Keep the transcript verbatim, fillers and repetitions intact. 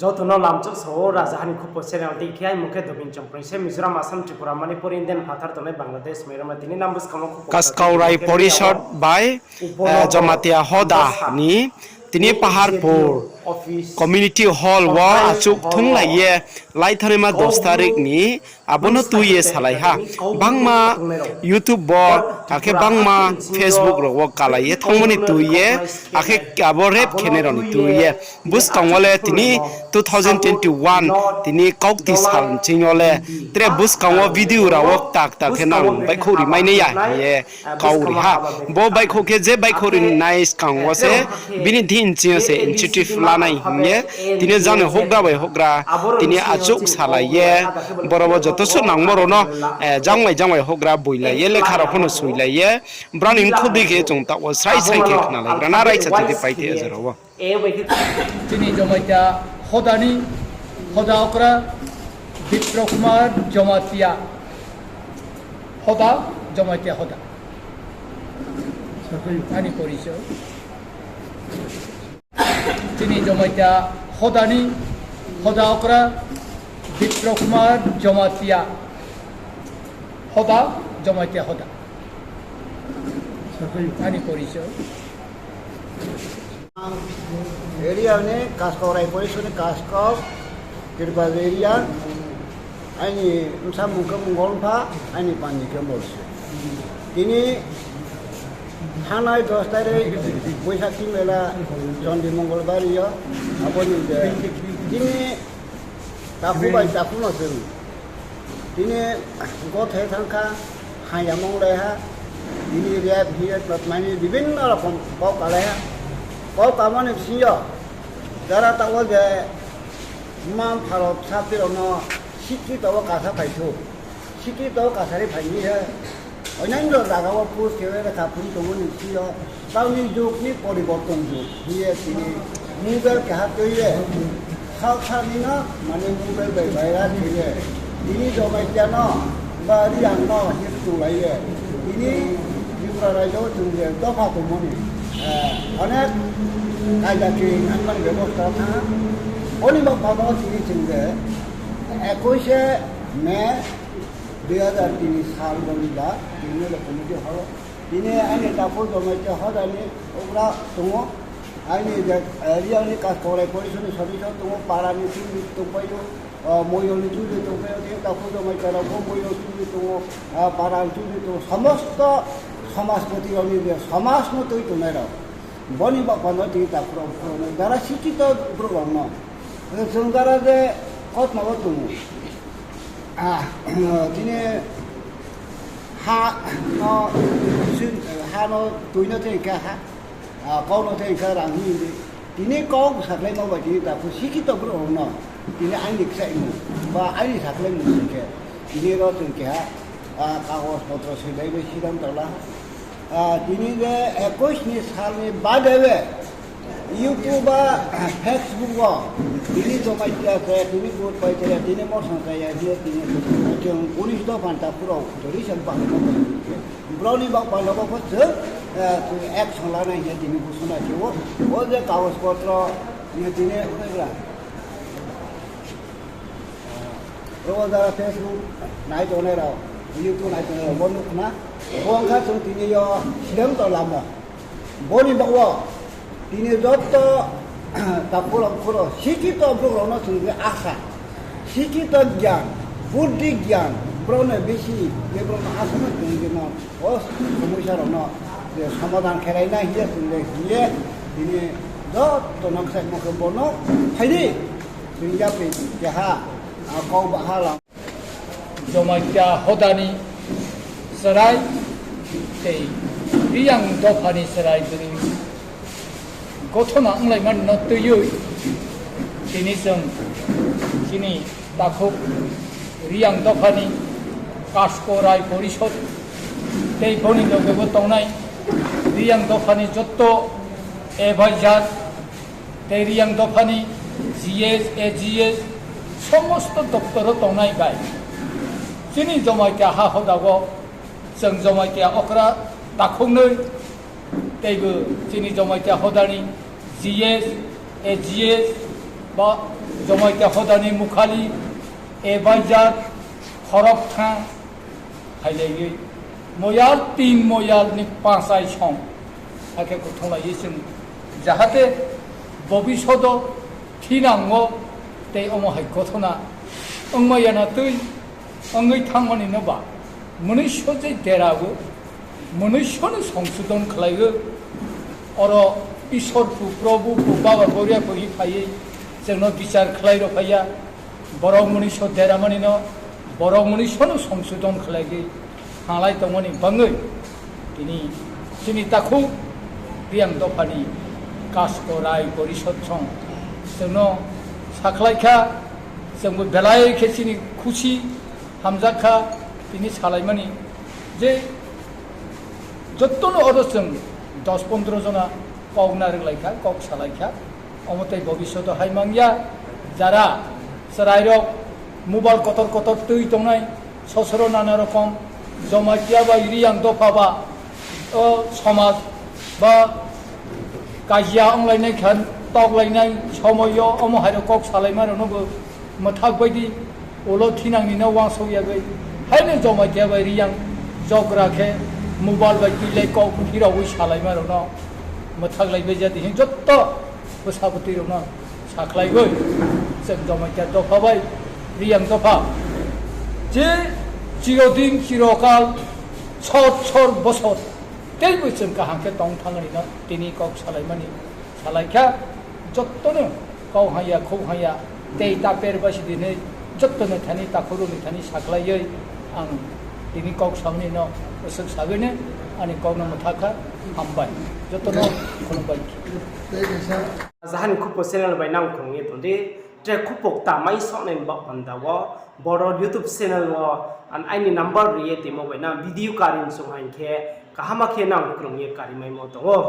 Joto no lamchouh sao, Rajaha ni Khupo channel dei khe, aini mung khe Dobin Chongpreng se, Mizoram, Assam, Tripura, Manipur, Indian phathar tongnai Bangladesh, Myanmar, tini Nambus Kamo Khupo Kaskau Rai Porishod bai, Jamatia Hoda ni tini Paharpur Community Hall wo achouh thunglai ye, laithanaima dos tarik ni abo no tui ye salai ha. Bangma YouTube bo, akhe bangma Facebook rao wo kalai ye thanngmo ni tui ye, akhe abo rape khenai rao ni tui ye. Buskang wo le tini two thousand twenty-one, tini kaukti sal nching yo le, tre buskang wo video rao wo kta kta khe nang baihkhouh ri mai nai ya hing ye kau ri ha. Bo baihkhouh khe je baihkhouh ri nai skang wo se, bini thing nching yo se initiative lanai hing ye, tini jang ni houhgra bai houhgra, tini achouh salai ye, boro wo joto suh nangmo rao no, jang bai jang bai houhgra boilai ye, lekha rao pho no soilai ye, brao ni mkhu dei khe chung taoh wo srai srai khe khnalaigra na, raisa chiti paithe jora wo. Chini Jamatia Hoda ni, Hoda okra, Bipro Kumar Jamatia Hoda, Jamatia Hoda. Aini porichoy. Chini Jamatia Hoda ni, Hoda okra, Bipro Kumar Jamatia Hoda, Jamatia Hoda. Aini porichoy. Area ni Kaskau Rai Porishod ni Kaskau, Kiribati area, aini bsa mung khe Mongol Pha, aini panji khe Morsi. Tini thanai dos tarik Boishakhi mela Chondi Mongolbar yo, abo ni je tini takhu bai takhu no chwng tini gothe thang kha, hamya mong lai ha, tini rape hing ye totmani bibhinno rokom kau kalai ha. Kau kamani bsing yo jara taoh wo je mma mpha rao bsa btui rao no sikhi taoh wo kasa phai thu. Sikhi taoh wo kasa ri phai ni he. Onyaino zaga wo post khe ye kha phung tongmo ni bsing yo, taoh ni jug ni poriborton jug hing ye tini mobile keha tui ye, sal sal ni no mane mobile bai viral khe ye, tini Jamatia no ba Reang no hing ye ktulai ye, tini Tripura raijo wo chung je dopha tongmo ni, onek kaida khe nangmani bebosta thanng ha. Oni baoh panda wo tini chung je ekush se May dui hazar tini sal roni ba tini le committee hall o tini aini takhu Jamatia Hoda ni okra tong ou. Aini je, Reang ni Kaskau Rai Porishod ni sodisyo tong ou, para ni chudri tongpai ou, moyol ni chudri tongpai ou, tini takhu Jamatia rao pho moyol chudri tong ou, para ni chudri tong ou, somosto somajpoti rao ni je somaj no tui tongnai rao. Boni baoh panda tini takhu rao brouh no, jara sikhito brouh rao no chung jara je kotma wo tong ou. Tini ha no, ha no tui no thei khe ha, kau no thei khe rang hing di. Tini kau sakhlaimo bai tini takhu sikhito brouh rao no tini aini kchaimung ba aini sakhlaimung sing khe, tini ro chung keha kagoj potro soilai bai siddanto la ha. Tini je ekush ni sal ni bade be YouTube ba Facebook wo tini Jamatia chaya, tini vote pai chaya, tini morsang chaya hing ye tini chung unis dopha ni takhu rao jori se bangmo bai khe, brao ni baoh panda wo pho chung action lanai hing ye tini busuna khe ou. O je kagoj potro hing ye tini gra ro jara Facebook nai tongnai rao, YouTube nai tongnai rao bo nuh khna. Bo ong kha chung tini yo siddanto lamo. Boni baoh wo tini joto takhu rao khuro sikhito brouh rao no chung je asa, sikhito gyan, buddhi gyan, brao no bisi, je brao no asa no chung je no, o somosa rao no je somadhan khelai nai hing ye chung je hing ye, tini joto no kchaimo khe bo no phai di. Tini yapri keha kau baha lang. Jamatia Hoda ni chwrai tei Reang dopha ni chwrai bini gothona wnglaimani no twiwi tini chwng chini takhuk Reang dopha ni Kaskau Rai Porishod tei boni loge bo tongnai Reang dopha ni jotto advisor tei Reang dopha ni G S, A G S, somosto doptor o tongnai bai chini Jamatia ha hoda o chwng Jamatia okra takhuknwi teibo chini Jamatia hoda ni G S, A G S ba Jamatia hoda ni mukhali, ebaijak, khorokthang, phailaiwi, moyal tin moyal ni pachai song, akhe kuthunglaiwi chwng, jahate bobisodo thinango tei omo hai gothona wngma yana twi wngwi thangmani no ba, mwnwiso je dera o, mwnwiso no songsodon khlai o, oro Isor phu, Probhu phu, Baba Goria phu hi phaiwi chwngno bichar khlai rw phai ya. Borok mwnwiso deramani no, borok mwnwiso no songsodon khlaiwi thanglai tongmani bangwi tini chini takhuk Riang dophani Kasko Rai Porisod song chwngno sakhlai kha, chwngbo belai khe chini khusi hamjak kha tini salaimani je jotono oro chwng dos pondro jona kok narwk lai kha, kok salai kha. Omo tei bobisodo hai mang ya, jara chwrairok mobile kotor kotor twi tongnai, sosoro nana rokom Jamatia bai Riang dopha ba, o somaj ba kajia wnglainai kha, toklainai somoi yo omo hairok kok salaima rokno bo mwthak bai di, ulo thinang ni no uansuk yagwi. Haino Jamatia bai Riang jogra khe mobile bai twi le kok phirawi salaima rokno mwthak lai bai jadi hwn joto bwsa bwtwi rokno sakhlaiwi chwng Jamatia dopha bai Riang dopha je chirodin chirokal sot sor bosor teibo chwng kaham khe tong thangmani no tini kok salaimani salai kha. Jotono kau haya, khou haya, tei ta per ba sidi hinwi jotono thani, takhurokni thani sakhlaiwi ang tini kok samani no bwswk sagwi ni ani kokno mwthak kha. Hambai, jotono khulumbai. Jahani Khupo channel bai nang khrung ye tong di, tre Khupo kta mai soknai ni baoh panda wo, boro YouTube channel wo, an aini number ri ye timo bai nang video kari msung hai khe, kaham khe nang khrung ye kari maimo tong ou.